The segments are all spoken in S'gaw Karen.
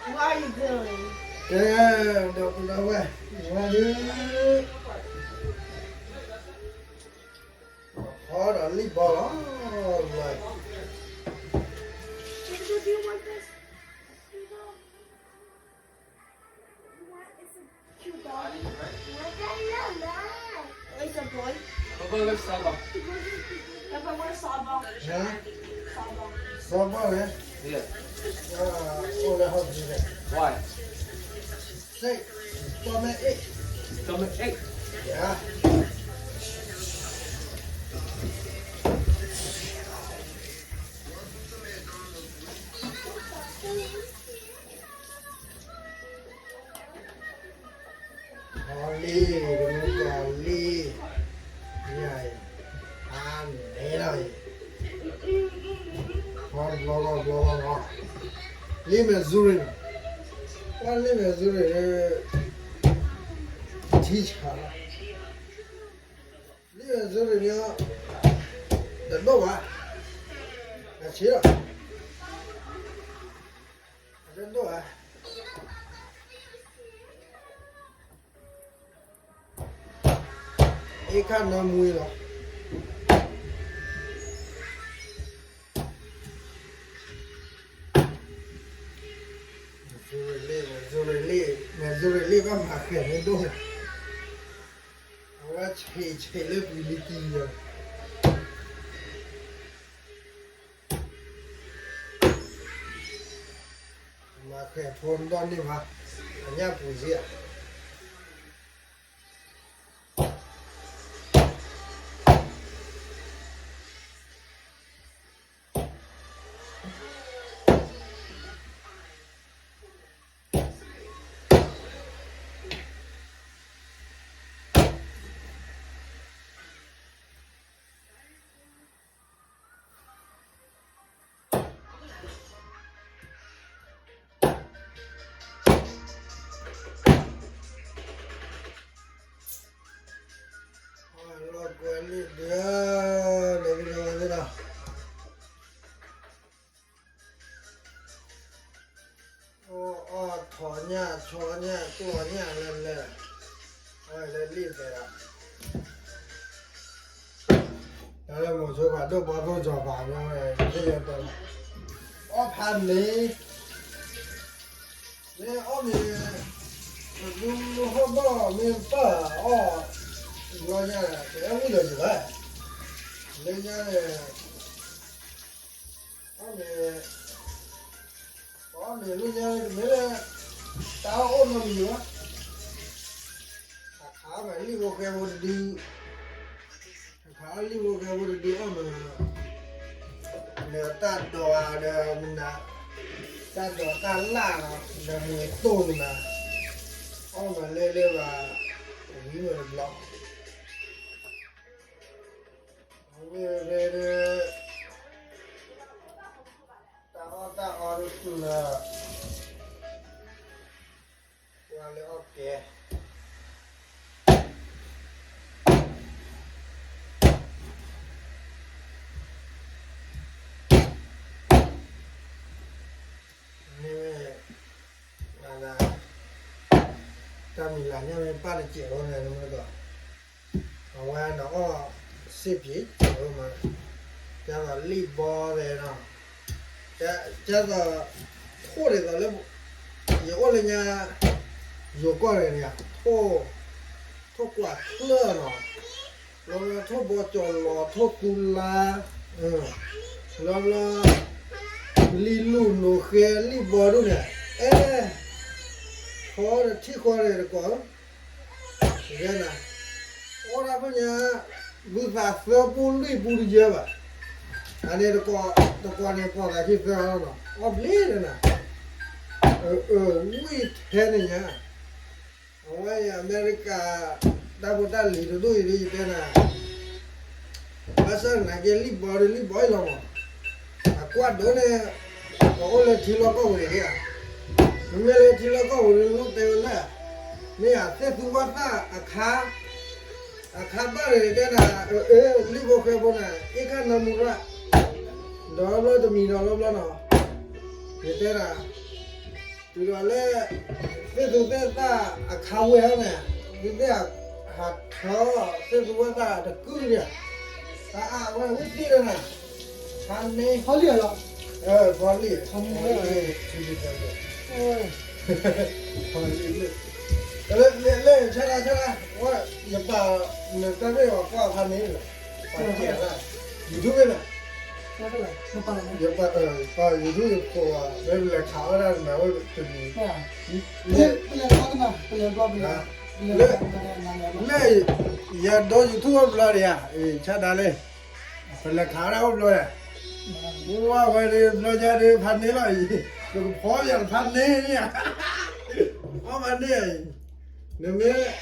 ကဲ ဒီပုၢ်ဒီဝဲၢ် ဝဲဒၣ် ဟီဒီးလံၣ်ဘီလီၤ ဝဲ Papa, where's Saba? Papa, where's Saba? Huh? Saba. Saba, eh? Yeah. Uh, oh, the house is there. Why? Say, stomach ache. Stomach ache? Yeah. ဟီလံ တမူကီၢ်လံ ညါအံၤ အါန့ၢ်လီၤအံၤ ဟီတဘျီဘျီဘျီဘျီ လံ Missouri န့ၣ် ပှၤလံ Missouri န့ၣ် ထံဆးလီၤ လံ Missouri န့ၣ် တဒိၣ်ဘၣ် အဆံးလီၤ အတဒိၣ်ဘၣ် အ့ခါနၢမူလီၤ Missouri လံ Missouri လံ Missouri လံ ဘၣ်မၤဃဲၤမ့ၢ်ဒိၣ် အဝဲဆံးဆံးလၢပှၤလံကံလီၤ မၤဃဲၤဖိဒီၣ်န့ၢ်မး အညၣ်ပူၤစ့ၢ်ဧါ လီၤကွဲလံဒၢ ဒီပုၢ်ဒီဝဲၢ်သ့ၣ်ဒီး အီၣ်အီၣ်ထီၣ်ညၣ်ဆီညၣ်ကျီၢ်ညၣ်လဲၤလဲၤ အဝဲလၢလံာ်သဲးဒီး တၢ်လၢမိၤဆိဖးဒိၣ်ဘီသိၣ်စီၤပၤညီဝဲ သ့ၣ်ညါတၢ်လီၤ အီၣ်ဖးန့ၣ် မ့ၢ်အီၣ်မ့ၢ် တဒူဟီၣ်ဘီၣ်မ့ၢ်ပၢ်အီၣ် ဘျီညါ တအဲၣ်ဝံၣ်လၢၤယဘၣ် လၢညါန့ၣ် အီၣ်မ့ၢ် ပအီၣ်မ့ၢ်လၢညါတမ့ၢ်လၢ တၢ်အီၣ်အိၣ်နီတမံၤဘၣ် အခါမ့ၢ်လံာ်ဖိဃဲဖိတဒု အခါလံာ်ဖိဃဲဖိတဒုအီၣ်မ့ၢ် ဒီးတၢ်ဒိးဧါဒီးမနုၤ တၢ်ဒိးတၢ်လၢ်ဒီးမ့ၢ်တိၢ်မနုၤ အီၣ်မ့ၢ်လၢလၢဘၣ် ဝံၤမ့ၢ်တဘျီ မ့ၢ်ဝဲဒၣ် တၢ်အီၣ်တၢ်အီတစူၢ်လၢ ပှၤလၢအီၣ်ကဲ မ့ၢ်ဝဲ တၢ်မံၤလၢ်ညါမ့ၢ်ပၢ်တစဲးဖိန့ၣ် နမ့ၢ်ဒီး အဝဲဒီးအီၣ်စ့ပံးစဲးဖိမး ကဲသိးလံာ်ဘီသဲးနီၤ ကဲသိး ထိၣ်ဒ်သိးလၢ ယအိၣ်လၢညါ ယိၤကီၢ်န့ၣ် ထိၣ် ထိၣ်ကွၢ်ချၢၣ်နီၤ လီၤလီၤထိၣ်ဘီကၠီၤလီၤ ထိၣ်သူလါ လီၤလီၤ လံာ်လူၢ်နိၣ်ဃဲလံာ်ဘီဒိၣ်န့ၣ် အဲ ဃီဒီးထံၣ်ဃီန့ၣ်တကိး တဲနၤ အိၣ်ဒၣ်ဖဲညါ ဘုသးသၢပူလွံၢ်ပူတယၢဘၣ် အန့ၣ်တကိး တကိးန့ၣ် ကိးသးခံသၢလီၤနီၤ အီၣ်ဘျ့ဒၣ်နၤ အဝံၣ်ထဲန့ၣ်ညါ အဝဲအံၤအမဲရကၤ တၢ်ဖိတၢ်လံၤတဒူၣ်အံၤဒ်ယတဲနၤ ဘၣ်ဆၣ်သနာ်က့လံာ်ဘီဒီးလံာ်ဘီအံၤလီၤမး အကွၢ်ဒိၣ်န့ၣ် အအိၣ်လၢထံလီၢ်ကီၢ်ပူၤန့ၣ်ဧါ မ့မ့ၢ်လၢထံလီၢ်ကီၢ်ပူၤန့ၣ် လိၣ်တဲဝဲလၢ မ့ၢ်ယသ့ၣ်သူဘၣ်သၣ်အခါ အခါဘၣ်န့ၣ်တဲနၤ အၢ လံာ်ဖိဃဲဖိန့ၣ် အ့ၣ်ခၣ်နၢမူရၣ် ဒီးဘျီတမံၤဒီးဘျီဘျီနီၤ ယတဲနၤ ဒီးလၢ သ့ၣ်သူသ့ၣ်သၣ်အခါဝဲန့ၣ်, ဒုးသ့ၣ်ဟးထီၣ် သ့ၣ်သူဝဲသၣ်တကုၢ်န့ၣ်, အအဝဲဝံသ့ၣ်ဒီးနၤ, ဟးန့ၣ် ဖီလံၢ်လီၤ, ဖီလံၢ်, ဖီလံၢ်, လၢ လၢ ဆါဒၣ် ဆါဒၣ်, ဝဲ ယပာ် နတၢ်ရဲၣ်အီၤကွၢ်ဖးန့ၣ်လီၤ, ပာ်ကဲဒၣ် YouTube န့ၣ်, ယပာ် YouTube ယဖိးဘၣ် မ့ၢ်လဲၤခးအီၣ်ဒၣ်နၤ ဝဲတနံၤ, လၢ လၢ ယဒိ YouTube အိၣ်ဘျီဒံးဧါ, ဆါဒၣ်လၢ ပလဲၤခးဒၣ်အိၣ်ဘျီဒီး, ဝဲဝဲဒၣ်ဘျီညါဒီးဖးန့ၣ်လီၤအံၤ, ပကဖီယၤတဖးန့ၣ်ဧါ, ဖီဖးန့ၣ်အံၤ, နမ့ၢ် ဒီ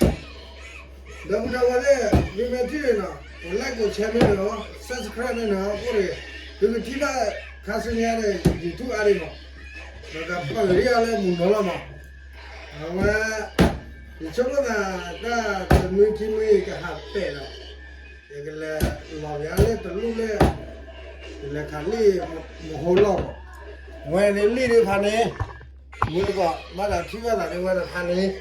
ပုၢ်ဒီဝဲၢ်သ့ၣ် မ့ၢ်မ့ၢ်ထံၣ်န့ၣ်နီၤ, ပ like ကိး share န့ၣ်နီၤ, subscribe န့ၣ်နီၤ, အိၣ်ဒီး သုကထံၣ်ဘၣ်ခါဆူညါန့ၣ် YouTube အါဒံးမး, ဒီးကပာ်ဂ့ၤအီၤလၢမုၢ်နီၤလီၤမး, အဝဲ ယဆိကမိၣ်သး တၢ်တနွံခံနွံကဟးပဲာ်ဒီး ယကလဲၤလီၤယၤလၢတလူၢ်လၢ ယလဲၤခးလံာ်မဟိလီၢ်မး, ဝဲန့ၣ်လံာ်ဒုးဖးန့ၣ်, မုၢ်တကိး ဘၣ်သးထံၣ်ဘၣ်သးဒ်ဝဲဒီးဖးန့ၣ်,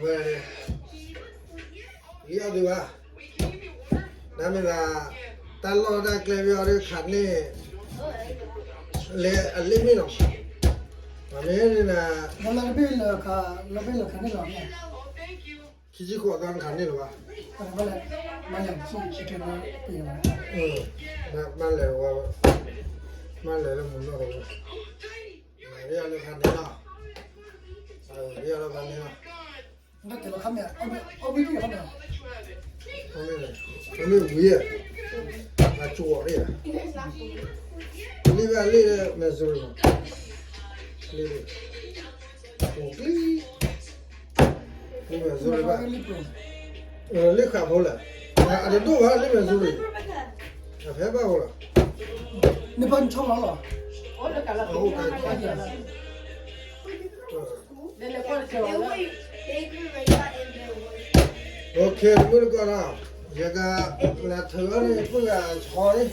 ဝဲ လံာ်အီၣ်ဒံးဘၣ်, ဒ်မ့ၢ်သး တၢ်လီၢ်တၢ်ကျဲမ့ၢ်အီၤဒီးခးန့ၢ် လၢအလံာ်မ့ၢ်နီၤ, မ့ၢ်န့ၣ် လၢဘ့ၣ်လၢခး, လၢဘ့ၣ်လၢခးန့ၢ်လီၤမ့ၢ်, ခံဆံဃိးသီခးန့ၢ်လီၤဘၣ်, မ့ၢ်လဲၤဝဲ, မ့ၢ်လဲၤလၢမုၢ်နီၢ်တဝဲ, မ့ၢ်လၢခးန့ၢ်လီၤ, မ့ၢ်လၢခးန့ၢ်လီၤ. မ့ၢ်ဝံၤဧါ, အကၠိအီၤန့ၣ်ဧါ, လံာ်ဘၣ်လံာ်လၢ Missouri မး, လံာ်, လံာ် Missouri ဘၣ်, လံာ်ဃာ်ဖိလဲၣ်, အတဒိၣ်ဘၣ်လံာ် Missouri, အဖဲဘၣ်အိၣ်လီၤ, နပၢ်နဆီလီၤလီၤ OK မုၢ်တကိးနီၤ, ယကနၢ်ထၢၣ်အီၤန့ၣ် ပုၢ်ဂၤအဆီန့ၣ်,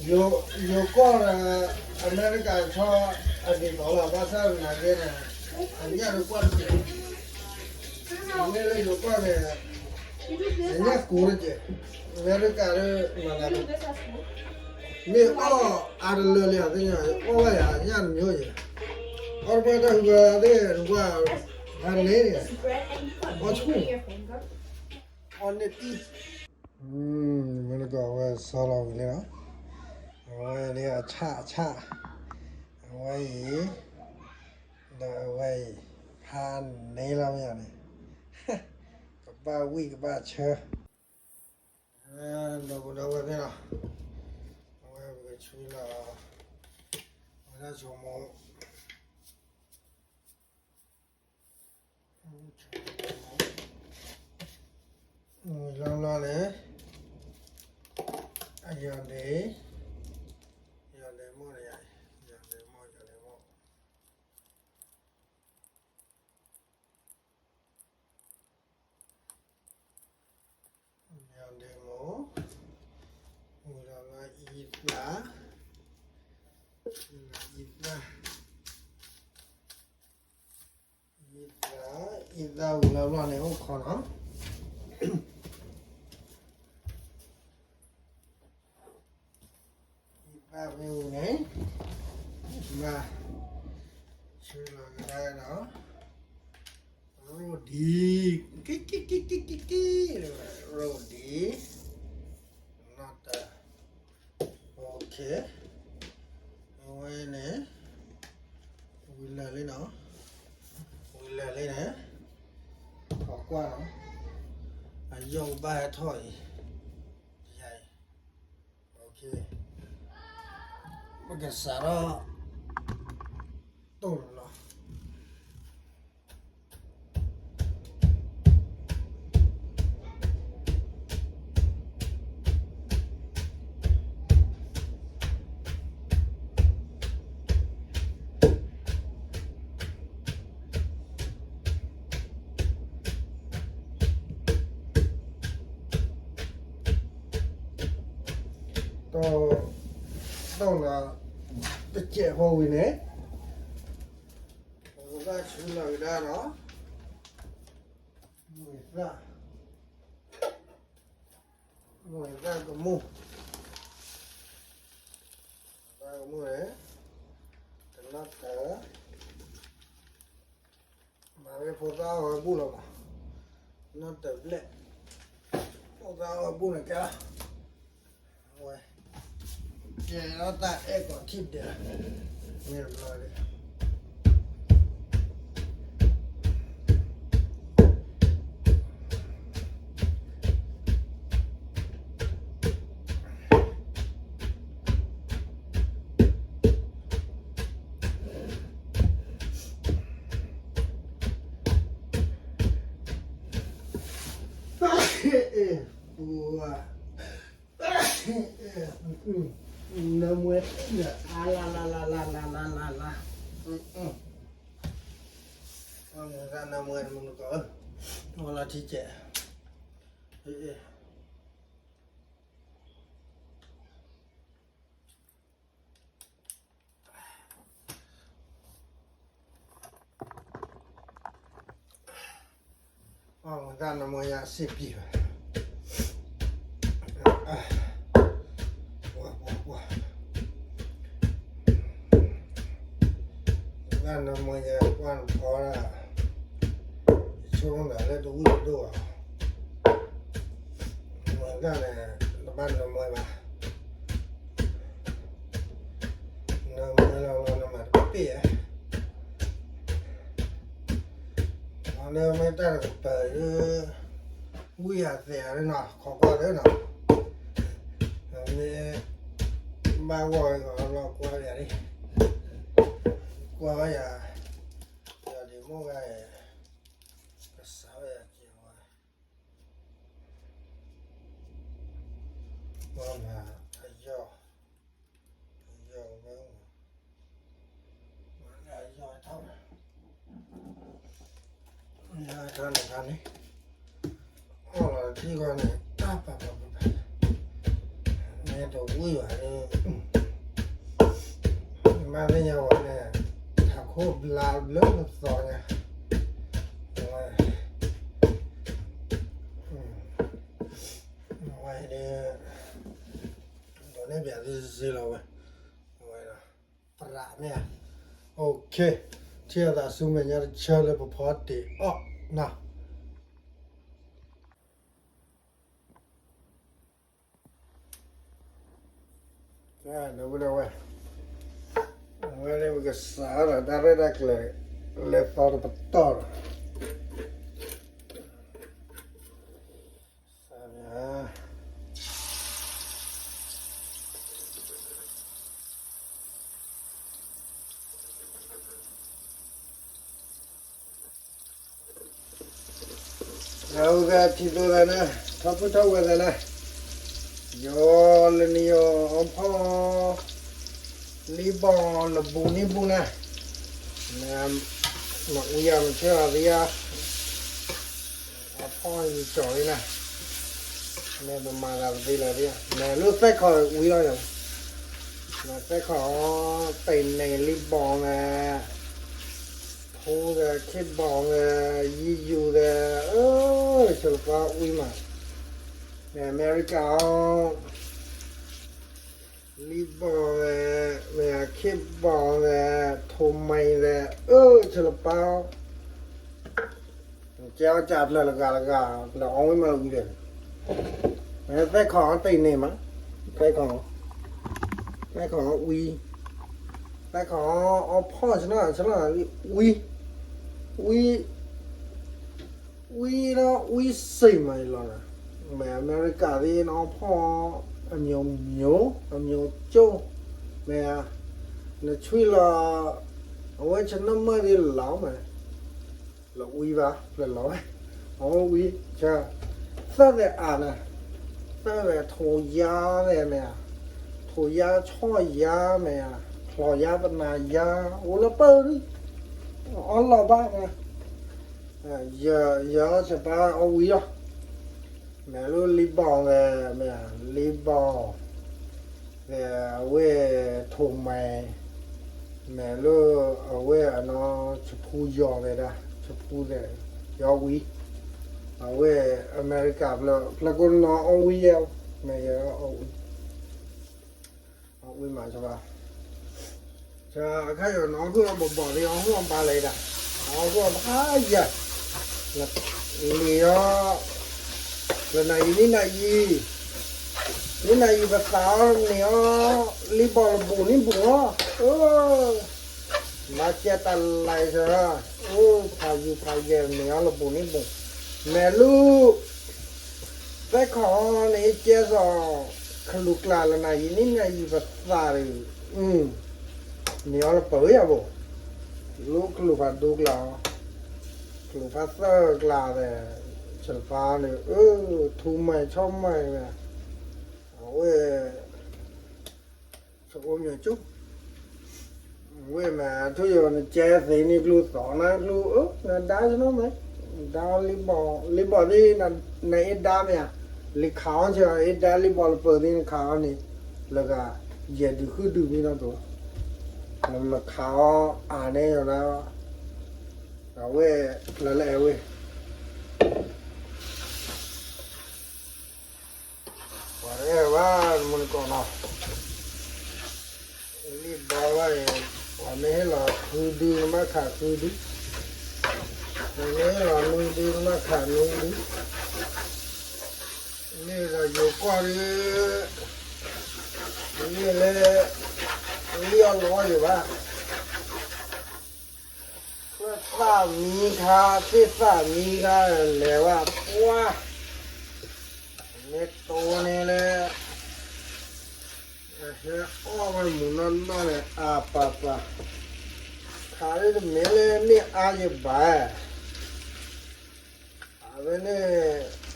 ယိၤကီၢ်ဒီး အမဲရကၤဆီ အဒ်သိးလီၤ, ဘၣ်ဆၣ်သနာ်က့န့ၣ် အညၣ်ဒီးကွၢ်တက့ၢ်, မ့ၢ်လၢယိၤကီၢ်န့ၣ် အညၣ်ကိးတက့ၢ်, အမဲရကၤဒီး မၤနၤ မ့ၢ်အီၣ်အါတလၢလံ အသ့ၣ်ညါ အီၣ်ဘၣ်ယၤညၣ်တမံၤယဲ, အီၣ်တပှၢ်တၢ်ဟူဘၣ်သ့ၣ်တကွၢ်, ဖးန့ၣ်န့ၣ်, အီၣ်ဆူၣ်, အီၣ်န့ၢ်တံၢ်, မ့ၢ်နကီးအဝဲဆီလီၤဝံၤလံနီၤ, အဝဲန့ၣ်အဆၣ်အဆၣ်, အဝဲအံၤ, ဒီးအဝဲအံၤ, ဖးန့ၣ်လီၤမ့ၢ်န့ၣ်, ကဘၣ်ဝံၣ်ကဘၣ်ဆၢ ဒီပုၢ်ဒီဝဲၢ်သ့ၣ်နီၤ, အဝဲပကဆှံလီၤ, အဝဲဒၣ်ဆိမိၣ်, လီၤလီၤန့ၣ်, အယီၤဒ့, ယီၤဒ့မိၢ်န့ၣ်ယၤ, ယီၤဒ့မိၢ်, ယီၤဒ့မိၢ်, ဝံၤလီၤလၢအံသၣ်, အံသၣ်, အံသၣ်, အံသၣ်ဝံၤလီၤဘျီန့ၣ် အိၣ်ခိးနီၤ အံသၣ်မ့ၢ်ဝံၤန့ၣ်, မၤ, ဆှၢလီၤကဒါဒီး, ရိၣ်ဒံ, ကံကံကံကံကံကံ, ရိၣ်ဒံ, နီၢ်တၢ်, OK, အဝဲန့ၣ်, ဝံၤလၢာ်လံနီၤ, ဝံၤလၢာ်လံန့ၣ်, ခီကွၢ်နီၤ, အယီၢ်ကဘၣ်ဟဲထီၣ်အံၤ, ယၤအံၤ, OK, ပကစးထီၣ်, တိၢ်လီၤလီၤ တိၢ်လီၤ, တစဲးဖိဝံၤန့ၣ်, ဘၣ်ဆူလီၤကဒါဒီး မုၢ်သၣ်, မုၢ်သၣ်ကမူၣ်, သၣ်ကမူၣ်န့ၣ် တနီၣ်တၢၤ မၤဝဲဖိသၣ်အီၣ်ဝဲဘူၣ်လီၤမး, နီၣ်တၢၤဘျဲၣ်, ဖိသၣ်အီၣ်ဝဲဘူၣ်န့ၣ်ကဲလီၤ, အဝဲ, ကဲလီၤတၢ်အဲၣ်ကီးထံၣ်ဒဲး, မ့ၢ်တဘျီဒီး နမွဲလၢအလါလါလါလါလါလါလါလါ, နမွဲမနုၤကီး, နလီၤထံကဲး, နမွဲယၤစ့ပံၤဘၣ်, ပှၤပှၤပှၤ, နမွဲယၤပှၤနဖီဒၣ်, ယဆိကမိၣ်သးလၢတဝံၣ်တဒိၣ်ဘၣ်, နမွဲဒၣ်န့ၣ် နဘၣ်နမွဲဘၣ် နမ့ၢ်လီၤလီၤနမၤတပ့ၢ်ဧါ, အန့ၣ်မ့ၢ်တၢ်တကပၤဒီး ဝံယၤသဲးဧါနီၤ ခိးကွၢ်လၢနီၤ, မ့ၢ်ဘၣ်ဂီၢ်ဂီၤလီၤကွၢ်ယၤလံ, ကွၢ်ဘၣ်ယၤ, ယၤဒ့မိၢ်ဂၤ, ကစးဝဲယၤက့ၤဝဲ မၤအယီၢ်, အယီၢ်ဝဲ, မၤအယီၢ်ထီၣ်, အယီၢ်ထီၣ်န့ၣ်ခါန့ၣ်, အီၣ်လီၤထံဂီၤန့ၣ် တၢ်ပာ်ပာ်ပာ်ပာ်, မ့ၢ်တဝံၣ်ဘၣ်န့ၣ်, မၤသ့ၣ်ညါဝဲန့ၣ်, ထးခိၣ်ဘျါဘျၢသီညါ, ဝဲ, ဝဲဒီး, ဒိးန့ၢ်ဘၣ်သ့စ့လီၤဝဲ, ဝဲဒီး, ပရးမ့ၢ်ဧါ, OK, ထံၣ်အသးဆူမဲာ်ညါတဆၢလၢပဖီတ့ၢ်အီၣ်နီၤ. ကဲ, ဒီပုၢ်ဒီဝဲၢ်, အဝဲန့ၣ်ပကစးဒီးတၢ်ရဲၣ်တၢ်ကျဲၤ, လဲၤသီတပတီၢ်ဒီး, စး, လၢအဝဲထံသိသးနၤ, ထီၣ်ဖုၣ်ထီၣ်ဝဲသးနၤ, ယီၤလၢနယီၤအီဖီၣ်, လံဘီၣ်လၢဘူးနံၣ်ဘူးနၤ, မ့ၢ်အူယၤမ့ၢ်ဆၢအီၤသ့ဧါ, အီဖီၣ်ယကၠီၤလံနၤ, မ့ၢ်ပမၤသးပသ့လၢၤသ့ဧါ, မ့ၢ်လၢသဲခီၣ်ဝံၤလီၤယၤ, မ့ၢ်သဲခီၣ်, တ့ၢ်န့ၢ်လံဘီၣ်မ့ၢ် ဖိဒီးခ့ဘီၣ်ဒီး ယံယူၤဒီး, အၢ, ဆိလပၤဝံၤမး, မ့ၢ်အမဲရကၤအီၤ, လံဘီၣ်ဒီး, မ့ၢ်ခ့ဘီၣ်ဒီး, ထိၣ်မဲဒီး, အၢ, ဆိလပၤ ကဲအီၤကၢ်ဖျၢၣ်လၢဂၤလၢဂၤ, ဖျၢၣ်အီဝံၤမးလၢဝံၤဒီး, မ့ၢ်သဲခီၣ်အီၤတ့ၢ်န့ၢ်မး, သဲခီၣ်, သဲခီၣ်အီဝံၤ, သဲခီၣ်အီဖီၣ်ဆၢနီၤဆၢနီၤ, ဝံၤ, ဝံၤ, ဝံၤဒီးဝံၤစ့ၢ်မးအံၤလီၤ, မ့ၢ်အမဲရကၤသ့ၣ်နအီဖီၣ်, အမျိုးမျိုး, အမျိုးကျိာ်, မ့ၢ်, နဆွံလီၤ, အဝဲဆၢနီၣ်မၢၢ်သ့ၣ်လီၤမး လၢဝံၤဘၣ်, ဖျၢၣ်လီၤဝဲ, အဝဲဝံၤ, သၢၣ်သဲးအါနၤ, သၢၣ်သဲးထိၣ်ယါသဲးမ့ၢ်ဧါ, ထိၣ်ယါဆီၣ်ယါမ့ၢ်ဧါ, ဖျီၣ်ယါပနၢ်ယါ, အိၣ်လၢပၢၢ်ဒံး, အီလီၤဘၣ်မး, ယ, ယအီၣ်ဆိပၤအီဝံၤလီၤ, မ့ၢ်လၢလံဘီၣ်သဲး, မ့ၢ်လံဘီၣ်, သဲးအဝဲထိၣ်မဲ, မ့ၢ်လၢအဝဲအနီၢ် ဆဖူယီၤသဲဒၣ် ဆဖူသဲး ယီၤဝံၤ အဝဲအမဲရကၤဖျၢၣ် ဖျၢၣ်ကိးနီၢ်အီၣ်ဝံၤယဲ မ့ၢ်ယဲအီၣ်ဝံၤ အီၣ်ဝံၤမးဆဘၣ် ဆခါယီၤနီၢ်အီၣ်ဃုာ်အီၣ်ဘီၣ်ဘီၣ်သ့ၣ် အီၣ်ဃုာ်အီၣ်ဘၣ်ယဲ အီၣ်ဃုာ်အီၣ်ဘၣ်ယဲ လံာ်အီၣ် လၢနၤယံၤနံၣ်နၤယံၤ နံၣ်နၤယံၤပသးအီၤန့ၣ်အီၤ လံဘီၣ်လဘူးနံၣ်ဘူးလီၤ အၢ မၤကဲတၢ်လၢ်ဆၢ အိၣ်ဖးယံၤဖးယဲၢ်န့ၣ်အီၤလဘူးနံၣ်ဘူး မဲာ်လူ သဲခီၣ်န့ၣ်ကဲစီၤ ခလူးကျါလၢနၤယံၤနံၣ်နၤယံၤပသးဒီး န့ၣ်အီၤလပၢၤယၤဘိ လူကလူးဖးဒိၣ်ကျါအီၤ ကလူးဖးသၢကျါသဲး ဆၢတပၤန့ၣ် အၢ ထူမးဆီမးဝဲ အဝဲ ဆိမိၣ်ကၠိ ဝဲမး ထူယိာ်နကဲသ့န့ၣ်ကျိသီၣ်နၤကျိ အၢ နဒါဆနီမဲ ဒါလံဘီၣ် လံဘီၣ်သ့ၣ် နအ့ၣ်ဒါမ့ၢ်ဧါ လံခးအီၤဆၢ အ့ၣ်ဒါလံဘီၣ်လပၢၤသ့ၣ်နခးအီၤန့ၣ် လၢဂၤ ယဲၢ်ဒုးဃုဒုးမံနီတအိၣ် နခးအီၤအါန့ၢ်ယၤ အဝဲ လၢလၢအဲဝဲ ပှၤတအဲၣ်ဘၣ် မုၢ်နကီၢ်နီၤ လံဘီၣ်ဘၣ်အံၤ ပှၤမ့ၢ်ဟ့ၣ်လီၤဃုဒု နဘၣ်ခးဃုဒု ပှၤမ့ၢ်ဟ့ၣ်လီၤနွံဒု နဘၣ်ခးနွံဒု မ့ၢ်ဒီးယိၤကီၢ်ဒု မ့ၢ်လၢ လံအီၣ်လီအီၣ်ယဘၣ် သၣ်မံခါ သ့ၣ်သၣ်မံခါ လဲၤဝဲပှၢ် မ့ၢ်တိၢ်န့ၣ်လၢ ဟဲအီၣ်ဝဲမုၢ်နီၢ်နီၢ်န့ၣ် အါပၤပၤ ခးလၢတမ့ၢ်လၢမ့ၢ်အါယဘၣ် အဝဲန့ၣ်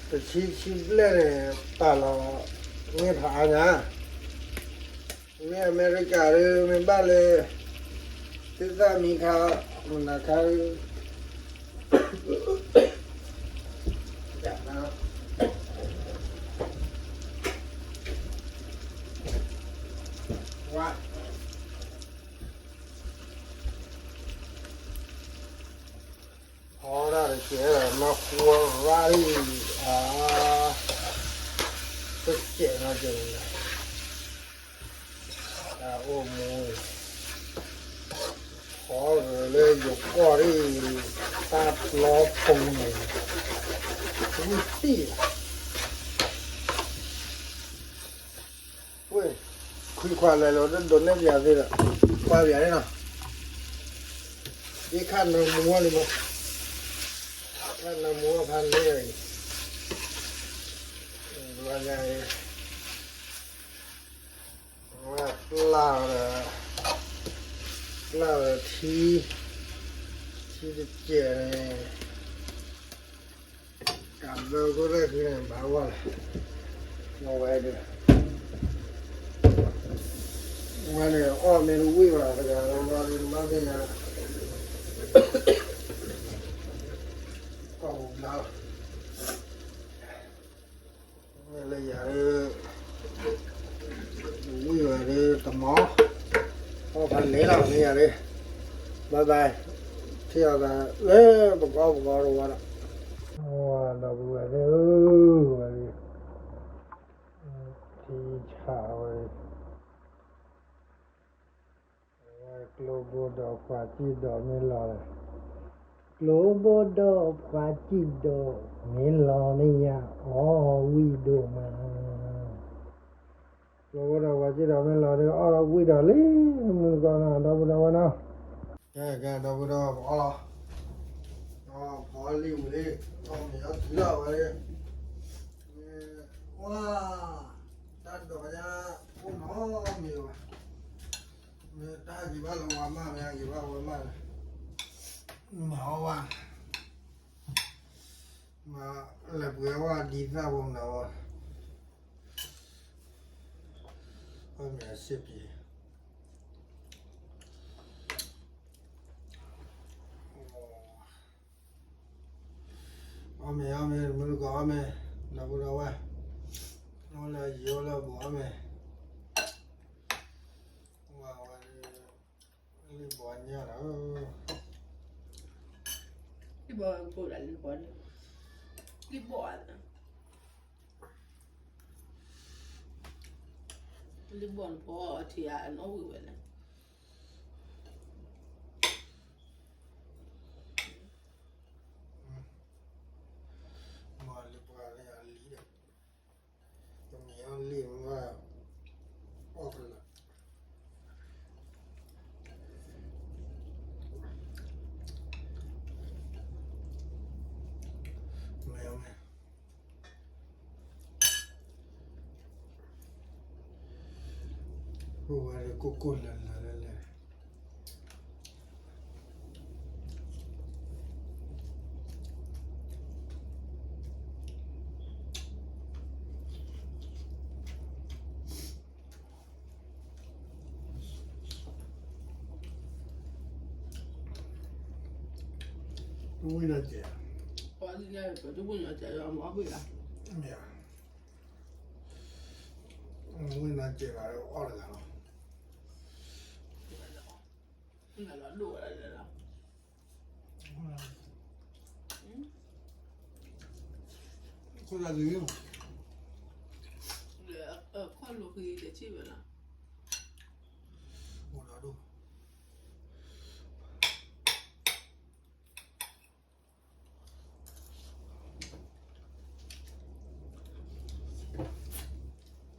တဆံဆံဘျဲၣ်န့ၣ် ပာ်လီၤ မ့ၢ်ဖးအါညါ မ့ၢ်အမဲရကၤဒီး မ့ၢ်ဘၣ်လၢ သ့ၣ်သၣ်မံခါ မုၢ်နၤခါ ဝါ အီၣ်ဒၣ်တကဲလၢ မၤဃိရၣ်လံ အါ တကဲနီၤကဲလၢ တၢ်အိၣ်မူ အီၣ်ဂၢၢ်လၢယိၤကီၢ်ဒ် တၢ်ပျီပူၤန့ၣ် ဝံၣ်တံၢ် ဝဲ ခွံခွါလဲၤလီၤ တဒိးနဲၣ်ပယၤသ့ဒီး ကွၢ်ပယၤန့ၣ်နီၤ ယခါနၢမူဝဲလံမး ခါနၢမူဝဲဖးလဲၢ်အံၤ ဘျီညါအံၤ ဝဲပျၢ်ဒီး ပျၢ်ဒီးထံ ထံတစဲးန့ၣ် ကးဘၢခိၣ်သၣ်ဃံန့ၣ် ဘၣ်ဂီၢ်လီၤ ဝဲဒၣ် ဝဲန့ၣ် အီၣ်မ့ၢ်တဝံၣ်ဘၣ်တဂၤလီၤ ဘၣ်ဒ်တဘၣ်သ့ၣ်ညါ ကီၢ်ပူၤဘျါလီၤ မ့ၢ်လၢယၤဒ် ဝံၣ်ဝဲဒ်တမီၤ အီၣ်ဖးလဲၢ်လီၤ မ့ၢ်ယၤဒ် bye bye ထံၣ်အီၤသးလၢပကအီၣ်ပကအီတဝီဒီး ဝါ ဒီပုၢ်ဝဲၢ်သ့ၣ်ဧၢ ဝဲဒ် ထံဆးဝဲ ကျိဘိဒီးပှၤစံၣ်ဒီးမ့ၢ်လီၤလဲၣ် ကျိဘိဒီးပှၤစံၣ်ဒီးမ့ၢ်လီၤန့ၣ်ယၤ အီၣ်ဝံၣ်ဒိၣ်မး ကျိဘိဒီးပှၤစံၣ်ဒီးမ့ၢ်လီၤဒီး အီၣ်ဒီးဝံၣ်ဒီးလံ မုၢ်ကီၢ်နီၤ ဒီပုၢ်ဒီဝဲၢ်နီၤ ကဲ ကဲ ဒီပုၢ်ဒီဝဲၢ် ပအီၣ်လီၤ ဖီလံဝံၤလံ အီၣ်မ့ၤအီၣ်ထံလီၤဝဲလံ ဝါ တၢ်ဒိးညါ အိၣ်နီတမံၤဘၣ် မ့ၢ်တၢ်ဂ့ၤဘၣ်လၢဝါမၢ် မ့ၢ်ဂ့ၤဘၣ်ဝဲမၢ်လၢ မၤအီၣ်ဝဲ မၤလဲၤပှဲၤဝဲဒ်သၣ်ဖိမနုၤဝဲ အီၣ်မ့ၤအစ့ၢ်ကီး အီၣ်မ့ၤ အီၣ်မ့ၤ မုၢ်ကီၢ်အီၣ်မ့ၤ ဒီပုၢ်ဒီဝဲၢ် အိၣ်လၢယိၤလၢဘူးအီၣ်မ့ၤ ဝဲဝဲ လံဘီညါလီၤ လံ ဘီကိၣ်ဒၣ်လၢနပီၢ်န့ၣ်, လံဘီၣ်, လံဘီၣ်နပီၢ်ထံၣ်အနီၣ်ဝံၤဝဲလဲၣ်. မ့ၢ်လံပှၤလၢအလံဒီး, တမ့ၢ်အီၤလံမ့ၢ်, အီၣ်ကလၢာ်, မ့ၢ်အီၤမ့ၢ် အိၣ်ဝဲဒၣ်ကိၢ်ကိၢ်လၢၤလၢၤလၢၤလၢၤ. တဝံၣ်နီၤစဲး, တဝံၣ်နီၤစဲး, မ့ၢ်ဧါ, ဝံၣ်နီၤစဲးဘၣ်အီၣ်တဂၤလီၤ. ခိၣ်သးဒုး, ခီၣ်လိာ်ဃံတထံၣ်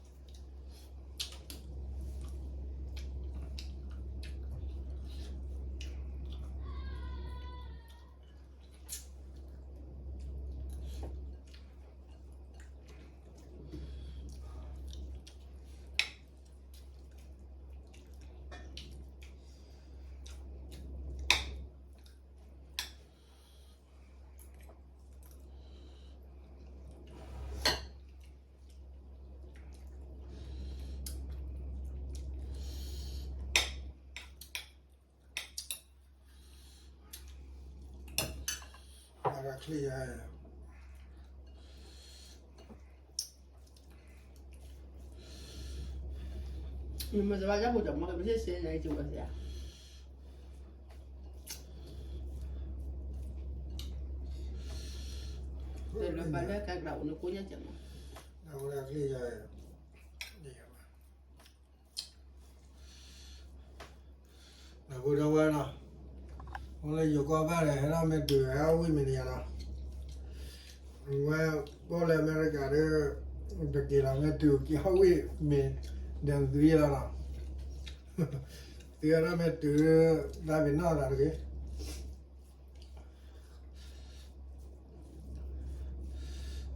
ဝဲလီၤ. အိၣ်ဒီးဒိၣ် အဂၤချ့ယၤ, နမ့ၢ်တဘၣ်တၢ်ဖိတၢ်မီၢ် ကပစ့ၢ်စ့ၢ်န့ၣ် ကဝဲစ့ၢ်ဧါ, တၢ်လၢပှၤလၢကဲကဒၣ်အိၣ်နကိးညါကဲမီၢ်, အဝဲဒၣ်ချ့ယၤ, နၢ်ဟူဒီးဝဲနီၤ, အိၣ်လၢယိၤကီၢ်ဘၣ်ဒီး ဟဲထီၣ်မ့ၢ်တုၤဟဲဝံၣ်မ့ၢ်နံၤယၤနီၤ, ဝဲ ပအိၣ်လၢအမဲရကၤဒီး တက့ၤလီၤမ့ၢ်တုၤက့ၤဟဲဝံၣ်မ့ၢ် ဒီးသုလီၤနီၤ, သုဟဲထီၣ်မ့ၢ်တုၤ တၢ်ပ့ၤနီၣ်သးတဂ့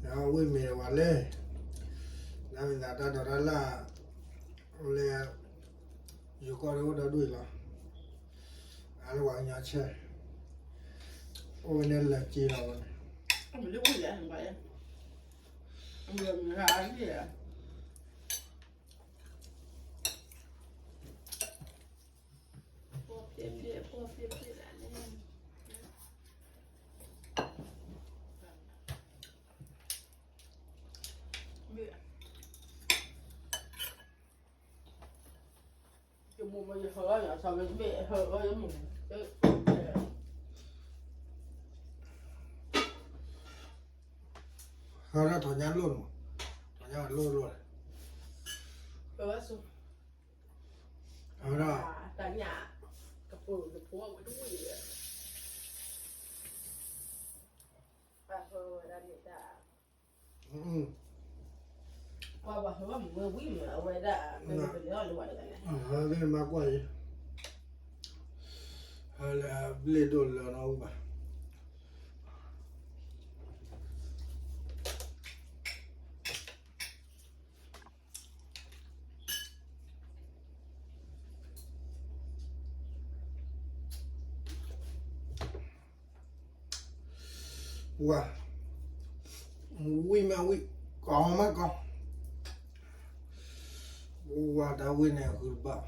ၤ ဝံၣ်မ့ၢ်ဝဲလဲၣ်, နမ့ၢ်သးတၢ်ဒိးတၢ်လၢ်, လၢ ယိၤကီၢ်ဒီးအိၣ်ဒီဒူၣ်အံၤလီၤ, အလၢပှၤကညီဆဲး, အိၣ်ဝဲန့ၣ်လၢက့လီၤဝဲန့ၣ်, ဟဲထီၣ်ထီၣ်ညါလိၣ်မး, ထီၣ်ညါလိၣ်လိၣ်, အဝဲဒၣ် တၢ်ညၣ် ကပၢၤကဖိအဝဲတဝံၣ်, ပှၤဟၢဝဲဒၣ်န့ၣ်တၢ်, ပှၤဟၢဝဲမ့ၢ်ဝဲဝံၣ်မ့ၢ်အဝဲဒၣ်, မၤကွၢ်အံၤ, ဟဲလၢအဘျ့ၣ်ဒိၣ်လၢနီၢ်အူဘၣ် ဝါ, ဝံၣ်မးဝံၣ်, ကီမးကီ, ဝါတၢ်ဝံၣ်န့ၣ်အဂုၤတဘၣ်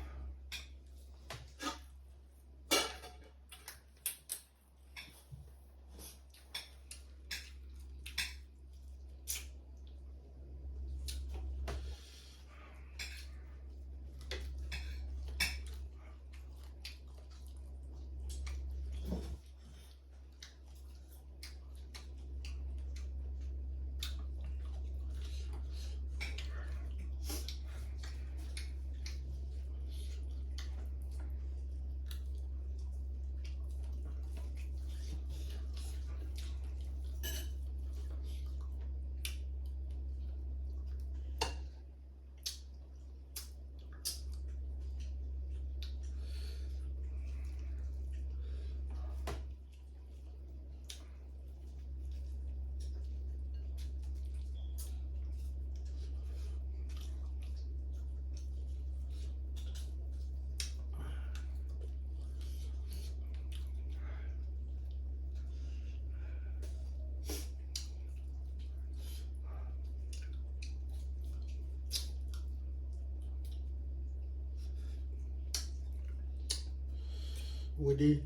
ဝံၤဒံး,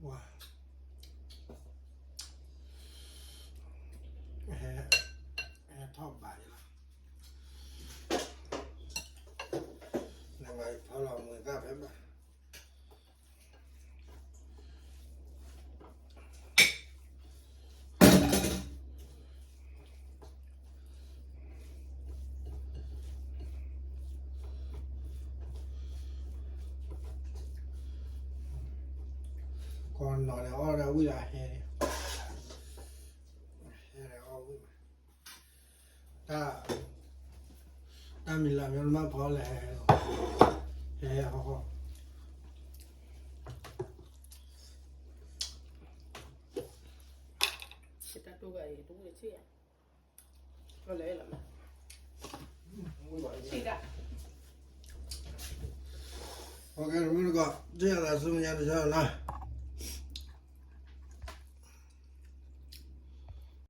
ဝါ, ဟဲ, ဟဲထီၣ်ဘးန့ၣ်လီၤ, နမၤဖီလီၤမုာ်သၣ်ဖဲဘၣ် ကီၢ်နီၤန့ၣ်အီၣ်ဒီးဝံၣ်ဒီးဟဲန့ၣ်, ဟဲဒီးအီၣ်ဝံၣ်မး, တၢ်, တၢ်မံၤလၢမ့ၢ်မၤဖီလဲၣ်, ဟဲဟဲဟီၣ်ဟီၣ် တၢ်တူၢ်ဂၤအံၤ တဝံၣ်ဆံၣ်ဧါ, လဲၣ်လီၤ, ဆံၣ်ဒၣ်, အကဲ တမုၢ်တကိး ဆံၣ်အသးဆူမဲာ်ညါတဆၢလီၤ,